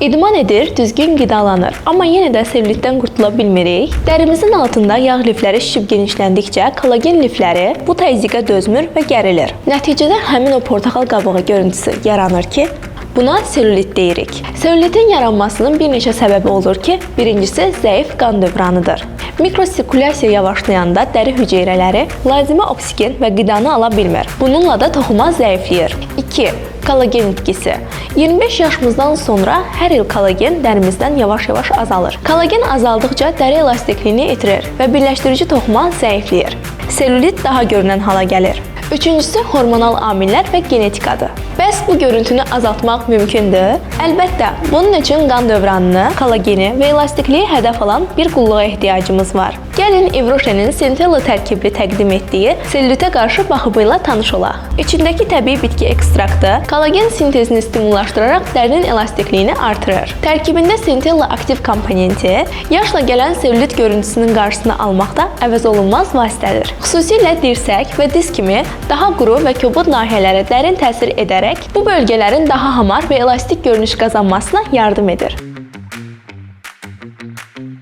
İdman edir, düzgün qidalanır, amma yenə də selülitdən qurtula bilmirik. Dərimizin altında yağ lifləri şişib genişləndikcə kollagen lifləri bu təzyiqə dözmür və gərilir. Nəticədə həmin o portağal qabığı görüntüsü yaranır ki, buna selülit deyirik. Selülitin yaranmasının bir neçə səbəbi olur ki, birincisi zəif qan dövranıdır. Mikrosirkulyasiya yavaşlayanda dəri hüceyrələri lazımi oksigen və qidanı ala bilmir. Bununla da toxuma zəifləyir. 2. Kollagen itkisi. 25 yaşımızdan sonra hər il kollagen dərimizdən yavaş-yavaş azalır. Kollagen azaldıqca dəri elastikliyini itirir və birləşdirici toxuma zəifləyir. Selülit daha görünən hala gəlir. Üçüncüsü hormonal amillər və genetikadır. Bəs bu görüntünü azaltmaq mümkündür? Əlbəttə, bunun üçün qan dövranını, kollageni və elastikliyi hədəf alan bir qulluğa ehtiyacımız var. Gəlin Yves Rocher'in Centella tərkibli təqdim etdiyi selülitə qarşı baxımı ilə tanış olaq. İçindəki təbii bitki ekstraktı kollagen sintezini stimullaşdıraraq dərinin elastikliyini artırır. Tərkibində Centella aktiv komponenti yaşla gələn selülit görüntüsünün qarşısını almaqda əvəzolunmaz vasitədir. Xüsusilə dirsək və diz kimi daha quru və kobud nahiyələrə dərin təsir edərək bu bölgələrin daha hamar və elastik görünüş qazanmasına yardım edir.